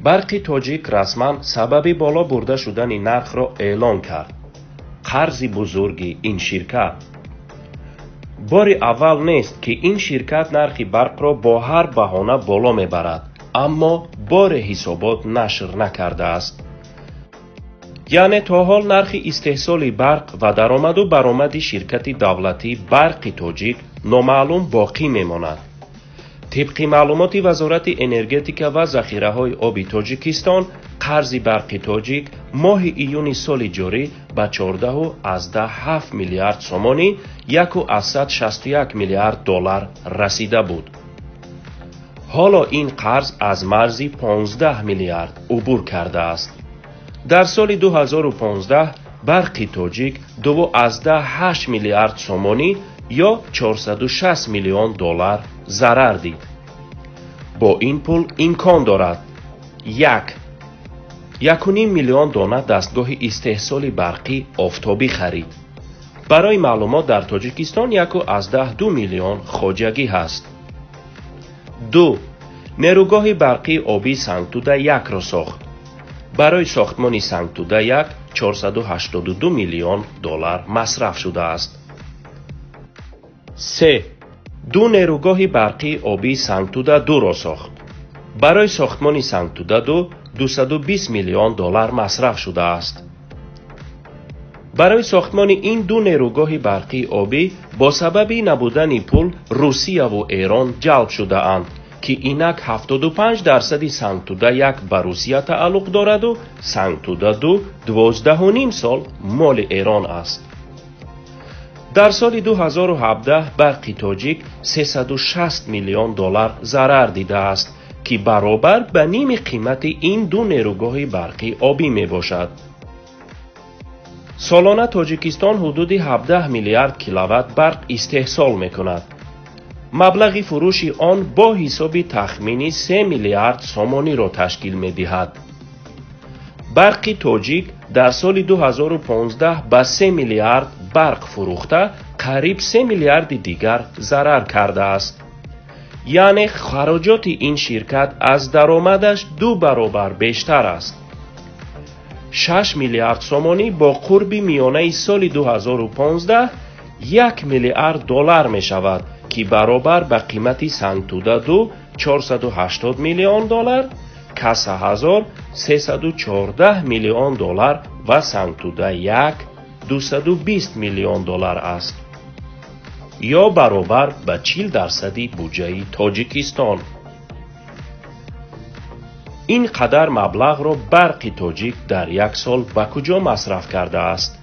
Барқи Тоҷик расман сабаби боло бурда шудани нархро эълон кард. Қарзи бузурги ин ширкат. Бори аввал нест, ки ин ширкат нархи барқро бо ҳар баҳона боло мебарад, аммо боре ҳисобот нашр накардааст. Яъне то ҳол нархи истеҳсоли барқ ва даромаду баромади ширкати давлатӣ Барқи Тоҷик номаълум боқӣ мемонад. Тибқи маълумоти Вазорати энергетика ва захираҳои оби Тоҷикистон, қарзи Барқи Тоҷик моҳи июни соли ҷорӣ ба 14,7 миллиард сомонӣ, 1,61 миллиард доллар расида буд. Ҳоло ин қарз аз марзи 15 миллиард убур кардааст. Дар соли 2015 Барқи Тоҷик 2,8 миллиард сомонӣ ё 460 миллион доллар зарар дид. Бо ин пул имкон дорад: 1. 1,5 миллион дона дастгоҳи истеҳсоли барқӣ офтобӣ харид. Барои маълумот, дар Тоҷикистон 1,2 миллион хоҷагӣ ҳаст. 2. Нерӯгоҳи барқии обии Сангтуда 1-ро сохт. Барои сохтмони Сангтуда 1 482 миллион доллар масраф шудааст. 3. Ду нерӯгоҳи барқии обии Сангтуда 2-ро сохт. Барои сохтмони Сангтуда 2 220 миллион доллар масраф шудааст. Барои сохтмони ин ду нерӯгоҳи барқии обӣ бо сабаби набудани пул Русияву Эрон ҷалб шудаанд, ки инак 75 дарсади Сангтуда 1 ба Русия тааллуқ дораду Сангтуда 2 12,5 сол моли Эрон аст. Дар соли 2017 Барқи Тоҷик 360 миллион доллар зарар дидааст, ки баробар ба ними қимати ин ду нерӯгоҳи барқии обӣ мебошад. Солона Тоҷикистон ҳудуди 17 миллиард киловатт барқ истеҳсол мекунад. Маблағи фурӯши он бо ҳисоби тахминӣ 3 миллиард сомониро ташкил медиҳад. Барқи Тоҷик дар соли 2015 ба 3 миллиард барқ фурӯхта, қариб 3 миллиарди дигар зарар кардааст. Яъне хароҷоти ин ширкат аз даромадаш ду баробар бештар аст. 6 миллиард сомонӣ бо қурби миёнаи соли 2015 1 миллиард доллар мешавад, ки баробар ба қимати Сангтуда 2 480 миллион доллар, Каса 1000 314 миллион доллар ва Сангтуда 1 220 миллион доллар аст, ё баробар ба 40 дарсади буҷаи Тоҷикистон. Ин қадар маблағро Барқи Тоҷик дар як сол ба куҷо масраф кардааст?